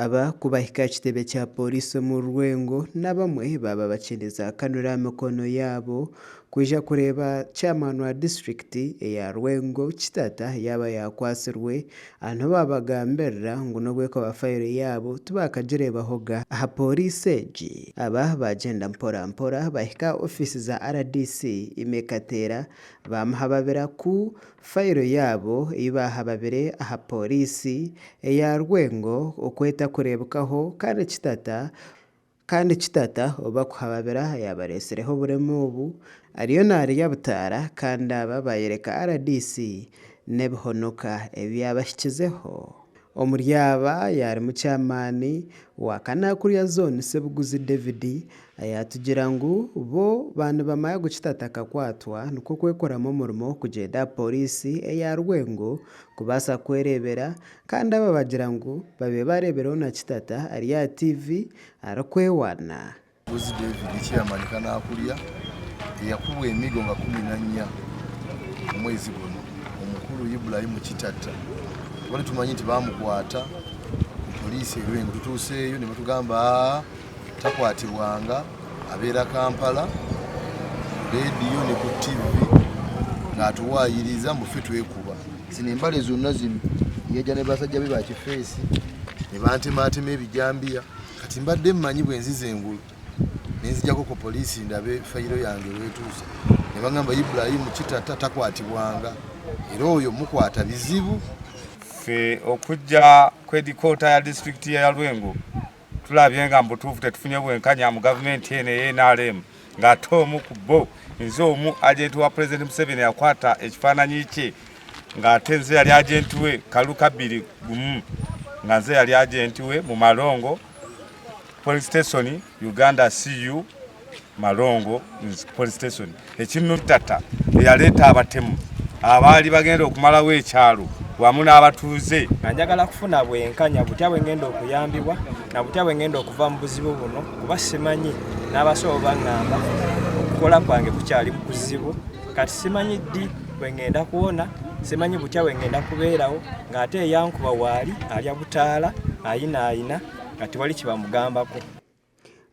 Aba ku bahika aha kitebe kya Pooriisi omu Rwengo n'abamwe baaba bakyendeza kanura aha mikono yaabo kwija kureeba Chairman wa disiturikiti eya Rwengo Kitata yaaba yaakwatsirwe aha niho baabagambirira ngu n'obu ekuba fayiro yaabo tibaakagireebahoga aha Pooriisi egi. Aba baagyenda mpora mpora baahika aha ofiisi za RDC Aimee Kateera baamuhababira ku Fayiro yaabo ei baahababire aha pooriisi eya Rwengo oku etakureebekaho kandi Kitata kandi Kitata ou bakuhababira yaabareetsireho oburema obu ariyo naarya butaara kandi aba baayereka rdc n'ebihonoka ebi yaabahikizeho. Omuri aba yaarimu Chairman wa Kanakulya Zone Ssebuguzi David ayatugira ngu bo ba nibamanya ngu Kitata akakwatwa nikwo kwekoramu omurimo kugyenda aha pooriisi eya Rwengo kubaasa kwereebera kandi aba bagira ngu babaire bareebireho na Kitata ari aha TV arikwewana. Mbuzi David Chairman Kanakulya eyakubwa emigo nga 14 omwezi guno omukulu Ibrahim Kitatta twali tumanyi nti bamukwata ku poliisi e Lwengo tutuuseeyo ne batugamba aa takwatibwanga abeera Kampala leediyo ne ku ttivi ng'atuwaayiriza mbu ffe twekuba zino embale zonna zino yajja ne basajja be bakifeesi ne bantemaatema ebijambiya Kati mbadde mmanyi bwe nziza engulu ne nzijako ku poliisi ndabe fayiro yange weetuuse ne bangamba Ibrahim Kitata takwatibwanga era oyo mukwata bizibu. Ffe okujja ku hedikoota ya disitulikiti ya Lwengo tulabye nga mubutuufu tetufunye bwenkanya mu gavumenti eno eya nrm ng'ate omu ku bo nze omu agenti wa pulezidenti Museveni yakwata ekifaananyi kye ng'ate nze yali agenti we kalulu ka 2 1 nga nze yali agenti we mu Malongo police station Uganda CU Malongo police station ekinnutata eyaleeta abatemu abaali bagenda okumalawo ekyalo wamu n'abatuuze. Nga njagala kufuna bwenkanya butya bwe ngenda okuyambibwa na butya bwe ngenda okuva mu buzibu buno kuba simanyi n'abasawo bangamba okukola kwange kukyali kuzibu kati simanyi ddi bwe ngenda kuwona simanyi butya bwe ngenda kubeerawo ng'ate eyankuba waali alya butaala ayinaayina nga tewali kye bamugambako.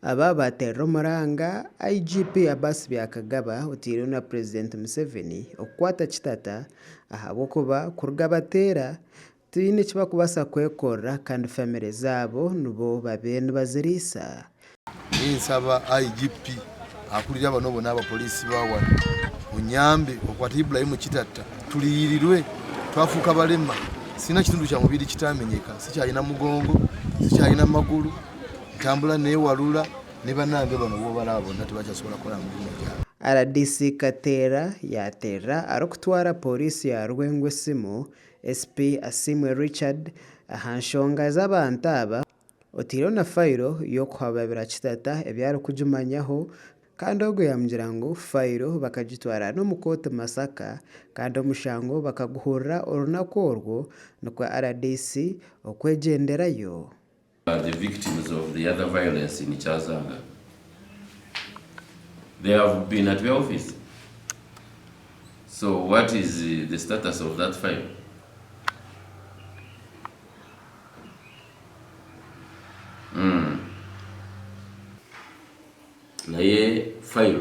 Aba baateerera omuranga IGP Abbas Byakagaba oteireho na Purezidenti Museveni okukwata Kitata ahabw'okuba kuruga bateera tihaine eki barikubaasa kwekorera kandi famire zaabo nibo babaire nibaziriisa. Ninsaba IGP akurira bano bona abapoliisi ba wano onyambe okwate Ibrahim Kitatta tuliyirirwe twafuuka balema sirina kitundu kya mubiri kitamenyeka sikyalina mugongo sikyalina magulu ntambula newalula ne banange bano bobalaba bonna tebakyasobola kukola mirimu gyabwe. Rdc Kateera yaateerera arikutwara Pooriisi ya Rwengo esimu SP Asiimwe Richard aha nshonga z'abantu aba oteireho na fayiro y'okuhababira Kitata ebi arikugimanyaho kandi ogwo yaamugira ngu fayiro bakagitwara n'omu kooti Masaka kandi omushango bakaguhurira orunaku orwo nikwo rdc okwegyenderayo. The victims of the other violence in Kyazanga. They have been at your office. So what is the status of that file? Mm. Naye file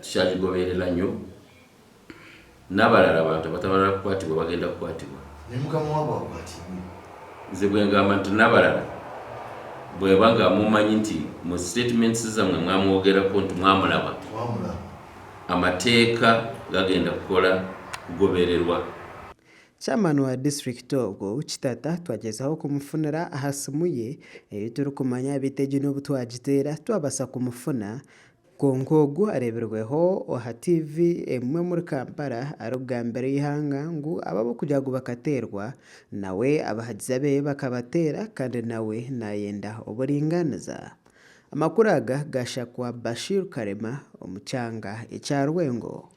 tukyagigoberera nnyo n'abalala abantu abatamala kukwatibwa bagenda kukwatibwa. Ne mukama waabwe akwatibwe. Nze bwe ngamba nti n'abalala bweba nga mumanyi nti mu statements zammwe mwamwogerako nti mwamulaba, amateeka gagenda kukola kugobererwa. Chairman wa disiturikiti ogwo, Kitata twagyezaho kumufunira aha simu ye ei turikumanya beitu egi n'obu twagiteera twabaasa kumufuna. Kwonka ogu areebirweho aha TV emwe omuri Kampala arikugambira eihanga ngu abo ab'okugira ngu bakateerwa nawe abahagizi abe bakabateera kandi nawe nayenda oburingaaniza. Amakuru aga gashakwa Bashir Karema omu kyanga ekya Rwengo.